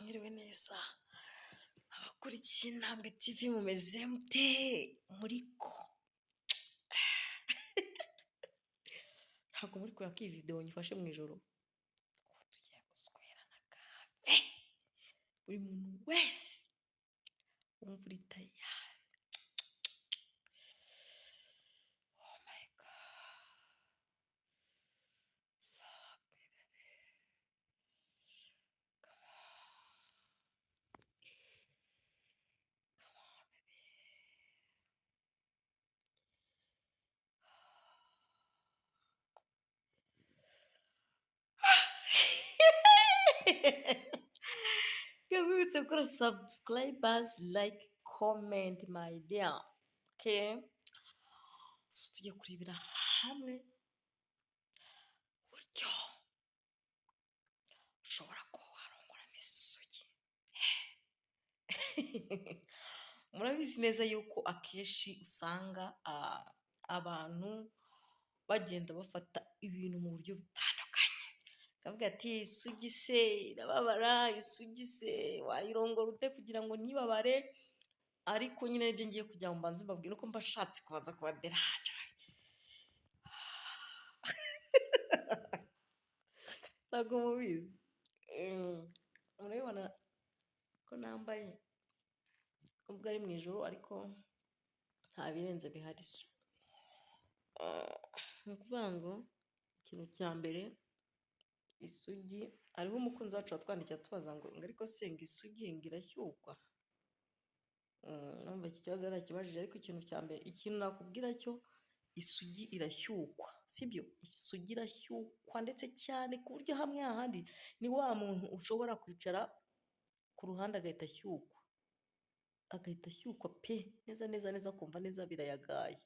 Mwiriwe neza, abakurikiye Intambwe TV, mumeze mute? Muriko ntabwo muri kureba ko iyi videwo nyifashe mu ijoro? Ubu tugiye guswerana kafe. Buri muntu wese wumva uri tayari. Oh my God. Fuck me, baby. Come on. Come on, baby. Twibutse gukora subscribers, like, comment, my dear. Okay? So tugiye kurebera hamwe uburyo ushobora kuba warongora n'isugi. Murabizi neza yuko akenshi usanga abantu bagenda bafata ibintu mu buryo butandukanye. Bakavuga ati: "Isugi se irababara? Isugi se wayirongora ute kugira ngo ntibabare?" Ariko nyine nibyo ngiye kugira ngo mbanze mbabwire, uko mba nshatse kubanza kubaderanja. Ntabwo mubizi. Murabibona ko nambaye, nubwo ari mu ijoro, ariko nta birenze bihari. Ni ukuvuga ngo ikintu cya mbere, isugi, hariho umukunzi wacu watwandikiye atubaza ngo ariko se ngo isugi ngo irashyukwa? Numva iki kibazo yarakibajije, ariko ikintu cya mbere, ikintu nakubwira cyo, isugi irashyukwa, sibyo? Isugi irashyukwa ndetse cyane, ku buryo hamwe hahandi ni wa muntu ushobora kwicara ku ruhande agahita ashyukwa, agahita ashyukwa pe, neza neza neza, kumva neza birayagaye.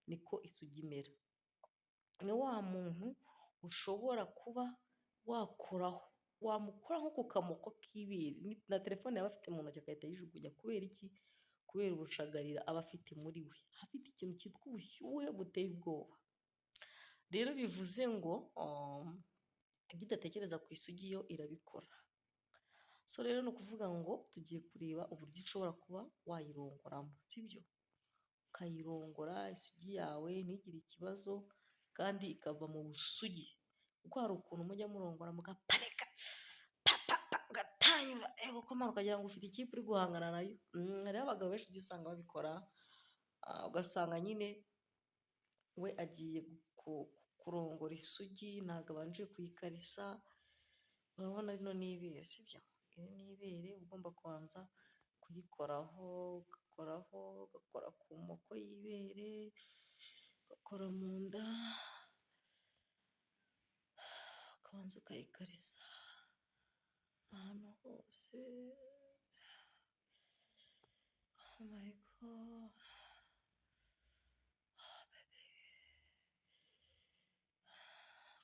Niko isugi imera. Ni wa muntu ushobora kuba wakoraho, wamukora nko ku kamoko k'ibere, na telefone yaba afite mu ntoki agahita ayijugunya. Kubera iki? Kubera ubushagarira aba afite muri we, afite ikintu cyitwa ubushyuhe buteye ubwoba. Rero bivuze ngo ibyo udatekereza ku isugi yo irabikora. So rero ni ukuvuga ngo tugiye kureba uburyo ushobora kuba wayirongoramo, sibyo? Ukayirongora isugi yawe ntigire ikibazo kandi ikava mu busugi, kuko hari ukuntu mujya murongora mugapanika, pa pa pa, ugatanyura, ego ko Mana, ukagira ngo ufite ikipe uri guhangana nayo. Hariho abagabo benshi ujya usanga babikora, ugasanga nyine we agiye kurongora isugi ntabwo abanje kuyikarisa. Urabona rino ni ibere, sibyo? Iri ni ibere, uba ugomba kubanza kuyikoraho, ugakoraho, ugakora ku moko y'ibere, ugakora mu nda, ukabanza ukayikarisa ahantu hose. Oh my God. Oh baby.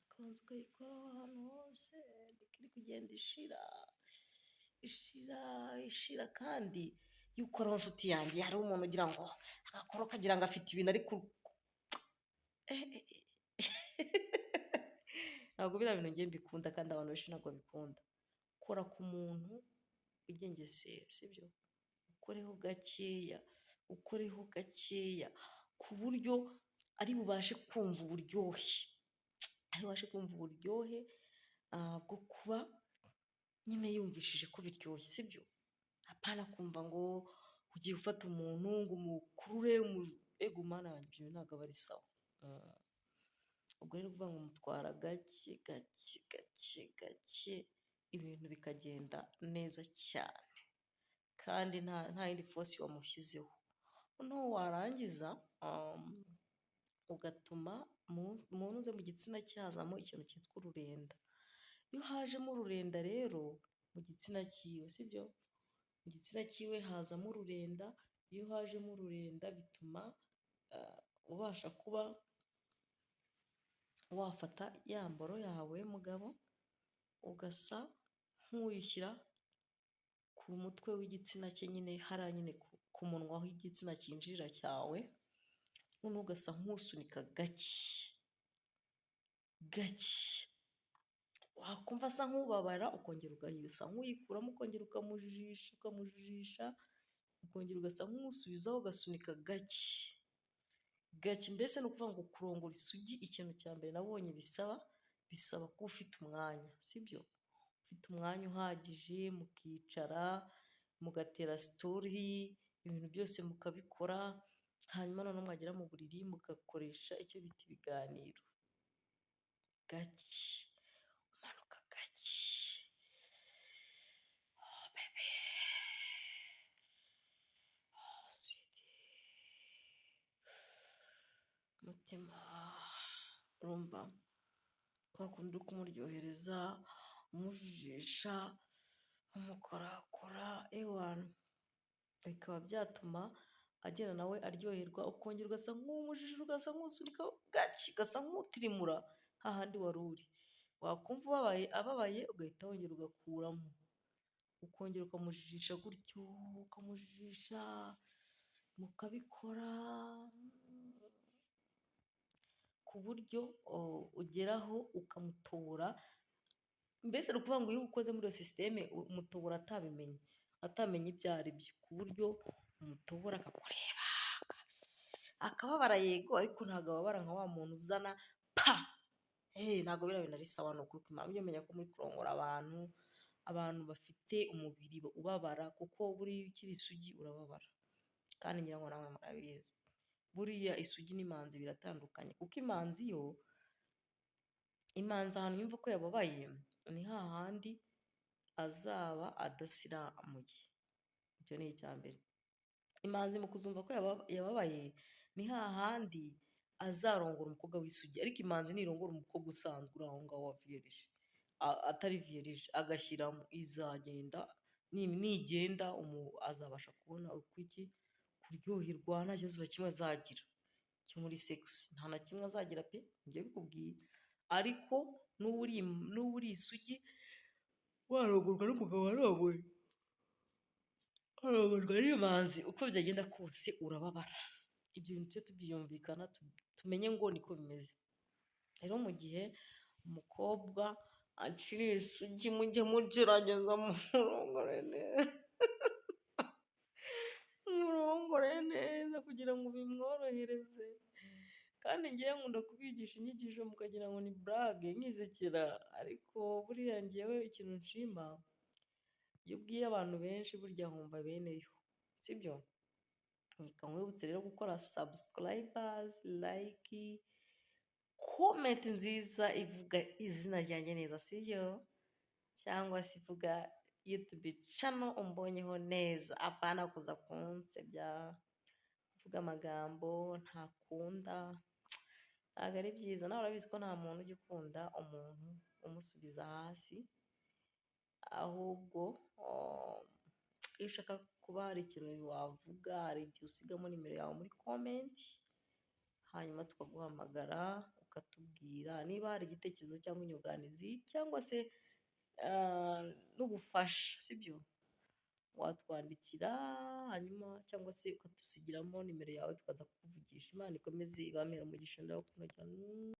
Ukabanza ukayikoraho ahantu hose, niko iri kugenda ishira, ishira, ishira. Kandi iyo ukoraho, nshuti yanjye, hariho umuntu ugira ngo agakora ukagira ngo afite ibintu ari ku eh, eh, eh. Ntabwo biriya bintu ngiye mbikunda, kandi abantu benshi ntabwo babikunda. Kora ku muntu ugengesera, sibyo? Ukoreho gakeya, ukoreho gakeya, ku buryo ari bubashe kumva uburyohe, ari bubashe kumva uburyohe bwo kuba nyine yumvishije ko biryoshye, sibyo? Apana kumva ngo ugiye gufata umuntu ngo umukurure, ego Mana yanjye, ibyo ntabwo aba ari sawa. Ubwo rero kuvuga ngo mutwara gake gake gake gake, ibintu bikagenda neza cyane, kandi nta yindi force wamushyizeho. Noneho warangiza ugatuma mu ntuze, mu gitsina cyazamo ikintu cyitwa ururenda. Iyo hajemo ururenda rero mu gitsina cyiwe, sibyo? Mu gitsina cyiwe hazamo ururenda. Iyo hajemo ururenda bituma ubasha kuba wafata ya mboro yawe mugabo, ugasa nk'uyishyira ku mutwe w'igitsina cye nyine, hariya nyine ku munwa aho igitsina cyinjirira cyawe, noneho ugasa nk'usunika gake gake. Wakumva asa nk'ubabara, ukongera ugasa nk'uyikuramo, ukongera ukamujijisha, ukamujijisha, ukongera ugasa nk'umusubizaho, ugasunika gake gake. Mbese ni ukuvuga ngo kurongora isugi, ikintu cya mbere nabonye bisaba kuba ufite umwanya, sibyo? Ufite umwanya uhagije, mukicara mugatera story, ibintu byose mukabikora, hanyuma noneho mwagera mu buriri mugakoresha icyo bita ibiganiro. Gake, umanuka gake, oh bébé, oh sweetie, umutima, urumva kwa kundi uri kumuryohereza, umujijisha, umukorakora, ewana bikaba byatuma agenda nawe aryoherwa, ukongera ugasa nk'umujijisha, ugasa nk'usunika gake, ugasa nk'utirimura hahandi wari uri. Wakumva ubabaye, ababaye, ugahita wongera ugakuramo, ukongera ukamujijisha gutyo, ukamujijisha, mukabikora ku buryo ugeraho ukamutobora. Mbese ni ukuvuga ngo iyo ukoze muri iyo système, umutobora atabimenye, atamenya ibyo ari byo, ku buryo umutobora akakureba akababara, yego, ariko ntabwo ababara nka wa muntu uzana pa. Ntabwo biriya bintu ari sawa. Ni ukuri kw'Imana, mujye mumenya ko muri kurongora abantu bafite umubiri ubabara, kuko buriya ukiri isugi urababara, kandi ngira ngo namwe murabizi. Buriya isugi n'imanzi biratandukanye, kuko imanzi yo, imanzi ahantu yumva ko yababaye ni hahandi azaba adasiramuye. Icyo ni icya mbere. Imanzi mu kuzumva ko yababaye ni hahandi azarongora umukobwa w'isugi, ariko imanzi nirongora umukobwa usanzwe uri aho ngaho wa vierge, atari vierge, agashyiramo, izagenda, nigenda azabasha kubona uko iki kuryoherwa, nta kibazo na kimwe azagira cyo muri sex, nta na kimwe azagira pe, njye bikubwiye. Ariko n'uba uri isugi, warongorwa n'umugabo warongoye, warongorwa n'imanzi, uko byagenda kose urababara. Ibyo bintu tujye tubyiyumvikana, tumenye ngo niko bimeze. Rero mu gihe umukobwa akiri isugi, mujye mugerageza murongore neza, murongore neza kugira ngo bimworohereze. Kandi ngewe nkunda kubigisha inyigisho mukagira ngo ni blague, nkisekera, ariko buriya ngewe ikintu nshima, iyo ubwiye abantu benshi burya humva bene yo, sibyo? Reka nkwibutse rero gukora subscribe, like, comment nziza ivuga izina ryanjye neza, sibyo? Cyangwa se ivuga YouTube channel umbonyeho neza, apana kuza kunsebya, kuvuga amagambo ntakunda, ntabwo ari byiza. Nawe urabizi ko nta muntu ujya ukunda umuntu umusubiza hasi, ahubwo iyo ushaka kuba hari ikintu wavuga, hari igihe usigamo nimero yawe muri comment, hanyuma tukaguhamagara ukatubwira niba hari igitekerezo cyangwa inyunganizi cyangwa se n'ubufasha, sibyo? Watwandikira hanyuma cyangwa se ukatusigiramo nimero yawe tukaza kukuvugisha. Imana ikomeze ibamere umugisha, ndabakunda cyane.